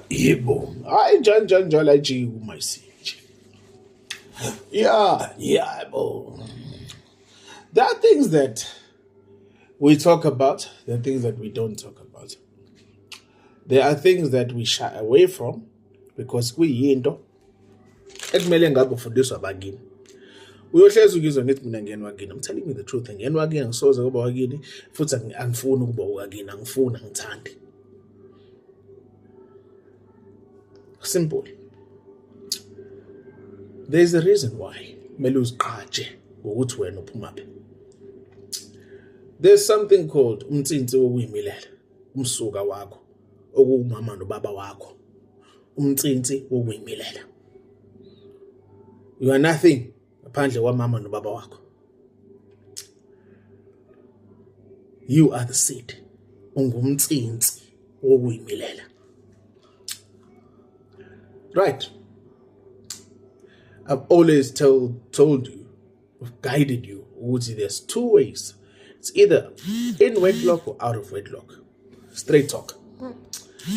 Yebo, hayi njalo njalo njalo ayijiki uma isinje. Yeah, yebo. There are things that we talk about, there are things that we don't talk about. There are things that we shy away from because kuyinto ekumele ngabe ufundiswa abakini. Uyohlezi ukizwa ngithi mina ngiyena wakini. I'm telling you the truth, ngiyena wakini, angisoze kuba wakini futhi angifuni ukuba wakini, angifuni, angithandi. Simple. There is a reason why kumele uziqhaje ngokuthi wena uphumaphi. There's something called umtsinsi wokuyimilela, umsuka wakho okuwumama nobaba wakho. Umtsinsi wokuyimilela. You are nothing ngaphandle kwamama nobaba wakho. You are the seed. Ungumtsinsi wokuyimilela. Right. I've always told you, I've guided you ukuthi there's two ways. It's either in wedlock or out of wedlock. Straight talk.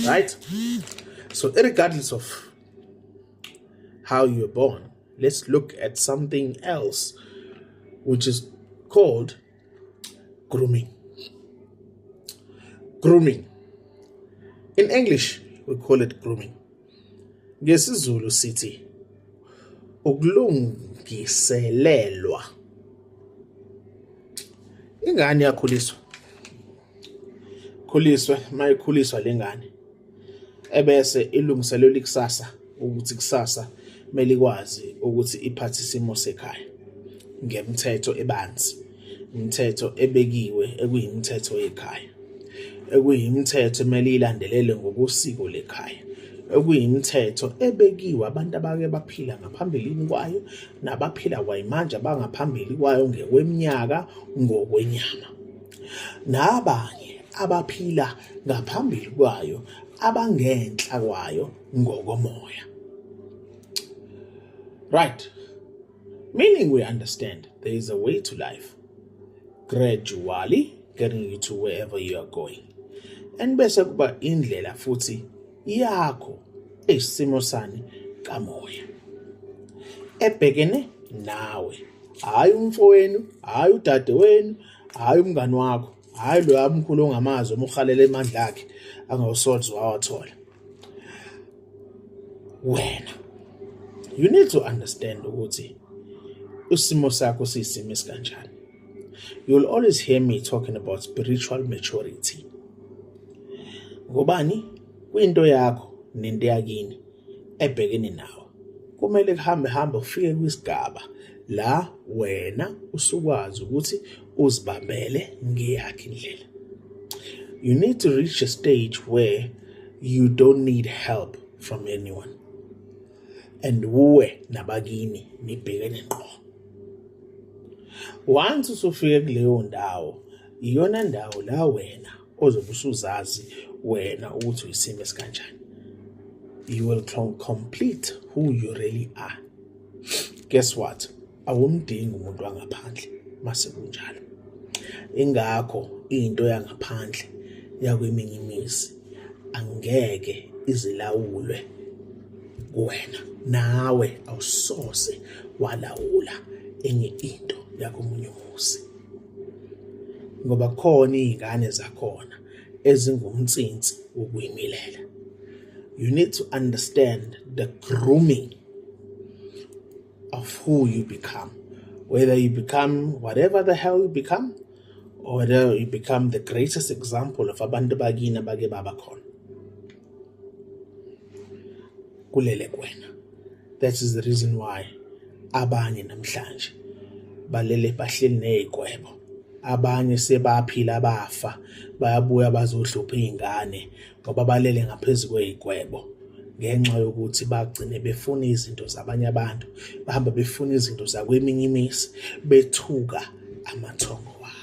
Right? So regardless of how you were born, let's look at something else, which is called grooming. Grooming. In English, we call it grooming. NgesiZulu sithi ukulungiselelwa. Ingane yakhuliswa. Khuliswe, mayikhuliswa lengane ebese ilungiselelwa ikusasa ukuthi kusasa kumele ikwazi ukuthi iphathe isimo sekhaya ngemithetho ebanzi, imithetho ebekiwe ekuyimithetho yekhaya, ekuyimithetho emele ilandelele ngokosiko lekhaya, ekuyimithetho ebekiwe abantu abake baphila ngaphambilini kwayo nabaphila kwayimanje abangaphambili kwayo ngekweminyaka ngokwenyama nabanye abaphila ngaphambili kwayo abangenhla kwayo ngokomoya. Right, meaning we understand there is a way to life, gradually getting you to wherever you are going, and bese kuba indlela futhi yakho eyisimo sani kamoya ebhekene nawe, hhayi umfowenu, hhayi udadewenu, hhayi umngani wakho, hhayi loya mkhulu ongamazi uma uhalela emandla akhe angawusoze wawathola. Wena you need to understand ukuthi isimo sakho siyisimo esikanjani. You'll always hear me talking about spiritual maturity. Ngobani? Kwinto yakho nento yakini ebhekene nawe. Kumele kuhambe hambe ufike kwisigaba la wena usukwazi ukuthi uzibambele ngeyakhe indlela. You need to reach a stage where you don't need help from anyone. And uwe nabakini nibhekene ngqo. Once usufike kuleyo ndawo, iyona ndawo la wena ozobe usuzazi wena ukuthi uyisimo esikanjani. You will complete who you really are. Guess what? Awumdingi umuntu wangaphandle mase kunjalo. Ingakho into yangaphandle yakweminye imizi angeke izilawulwe kuwena, nawe awusose walawula enye into yakomunye umuzi, ngoba khona iy'ngane zakhona ezingumnsinsi wokuyimilela. You need to understand the grooming of who you become, whether you become whatever the hell you become, or whether you become the greatest example of abantu bakini abake baba khona. Kulele kuwena. That is the reason why abanye namhlanje balele bahleli ney'gwebo, abanye sebaphila bafa bayabuya bazohlupha iy'ngane ngoba balele ngaphezu kwey'gwebo ngenxa yokuthi bagcine befuna izinto zabanye abantu, bahamba befuna izinto zakweminye imizi, bethuka amathongo wabo.